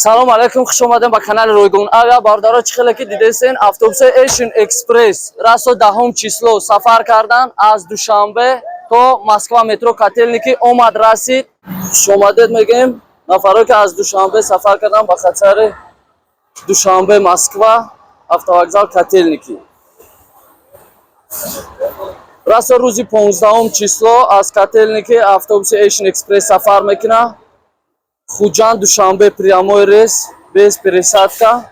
Салом алейкум, хуш омадем ба канали Ройгон Авиа. Бародаро, чӣ хеле ки дидесен, автобуси Asian Express расо 10-ум число сафар кардан аз Душанбе то Москва, метро Котельники омад расид. Хуш омадед мегӯем нафарое ки аз Душанбе сафар кардан ба хатсари Душанбе Москва, автовокзал Котельники. Расо рӯзи 15-ум число аз Котельники автобуси Asian Express сафар мекунад. Хуҷанд Душанбе прямой рейс без пересадка,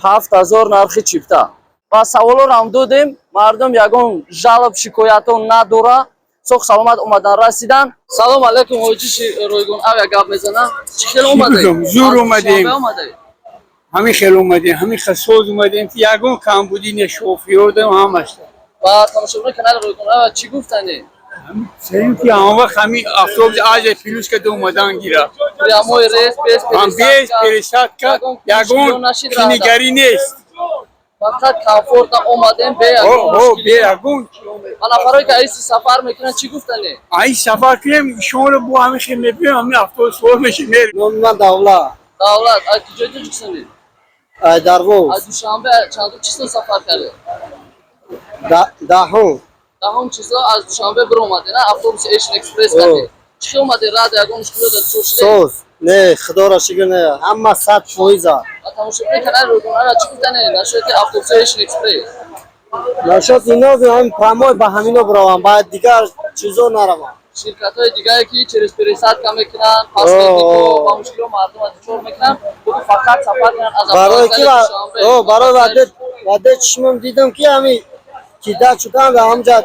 7000 нархи чипта. Ва саволоро ҳам додем, мардум ягон жалоб, шикоятон надора. Соғ саломат омадан расидан. Салом алейкум, ҳоҷи Ройгон Авиа гап мезанам. Чӣ хел омадед? Бигӯм, зур Аз омадем. Душанбе омадед? Ҳамин хел омадем, ҳамин хел соз омадем, ки ягон камбудӣ не, шофёр дам ҳамаш. Ва тамошобинони канали Ройгон Авиа чӣ гуфтанед? Сеюм ки ҳамон вақт ҳамин автобус Азия Плюс када омадан гира. Прямой рейс без Ҳам без пересадка. Пересадка, Ягон ягон мушкилиҳо нашид раҳда. кинигарӣ нест. Фақат комфортно омадем, бе ягон Ҳо, ҳо, мушкилӣ. Бе ягон. Ва нафарое ки аиси сафар мекунанд, чӣ гуфтанед? Ай сафар кунем, шуморо бо ҳамин хел мебиём, ҳамин автобус савор мешем, мерем. Номи ман Давлат. Давлат, аз куҷои Тоҷикистонед? Ай Дарвоз. Аз Душанбе чандум число сафар кардед? 10-ум. 10-ум число аз Душанбе биромадед, на автобуси Asian Express О. кардед. Чӣ хел омадед? Рад ягон мушкилот дучор шудед? Соз. Не, худоро шукр, не. Ҳама 100%-а. Ва тамошобинони канали Ройгон Авиа чӣ гуфтанед насчёти автобуси Asian Express? Нашод ино ҳам прямой ба ҳамино биравам, баъд дигар чизо наравам. Ширкатҳои дигае ки через пересадка мекунанд, посреднико О. ба мушкило мардума дучор мекунанд, бугу фақат сафар кунанд аз Барои ки автовокзали ва Душанбе. о, барои ваде чишмам дидам ки ҳами кида чукан ва ҳамҷа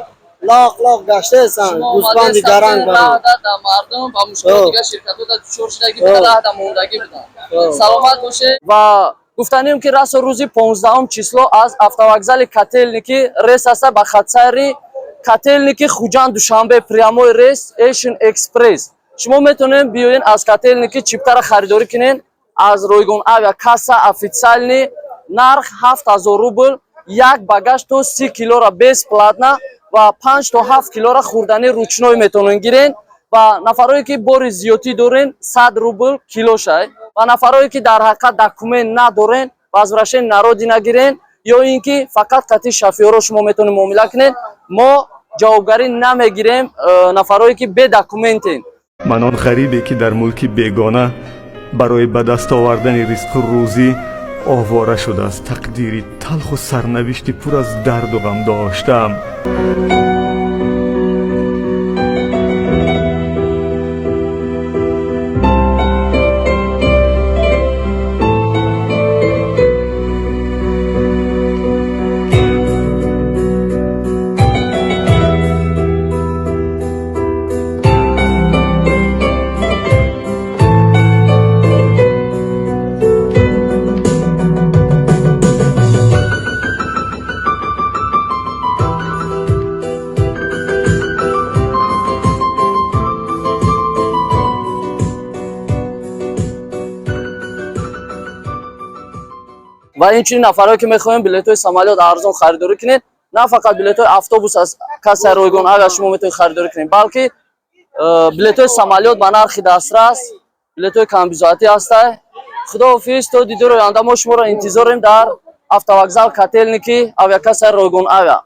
лоқ лоқ гаштаесан, Шумо гӯсфанди омадед гаранг сафар барои. раҳ дада мардум ба мушкилоти О. дигар ширкатҳо дучор шудагӣ О. буда, раҳ да мондагӣ буданд. О. Саломат бошед. Ва гуфтанем ки расо рӯзи 15-ум число аз автовокзали Котельники рейс аста ба хатсайри Котельники Хуҷанд Душанбе прямой рейс Asian Express. Шумо метавонед биёен аз Котельники чиптара харидорӣ кунед аз Ройгон Авиа касса официальный, нарх 7000 рубл, як багаж то 30 килора бесплатно ва 5 то 7 килора хӯрдани ручной метавонед гирен. Ва нафарое ки бори зиёдтӣ дорен, 100 рубл килошай. Ва нафарое ки дар ҳақиқат документ надорен, возвращение на родина гирен ё ин ки фақат қати шофёро шумо метавонед муомила кунед, мо ҷавобгарӣ намегирем нафарое ки бе документен. Ман он ғарибе ки дар мулки бегона барои ба даст овардани ризқу рӯзӣ овора шудааст, тақдири талху сарнавишти пур аз дарду ғам доштаам. Ва инчунин нафарое ки мехоҳем билетҳои самолёт арзон харидорӣ кунед, на фақат билетҳои автобус аз кассаи Ройгон Авиа шумо метавонед харидорӣ кунед, балки билетҳои самолёт ба нархи дастрас, билетҳои камбизоатӣ ҳастай. Худоҳофиз, то дидори оянда, мо шуморо интизорем дар автовокзал Котельники, авиакассаи Ройгон Авиа.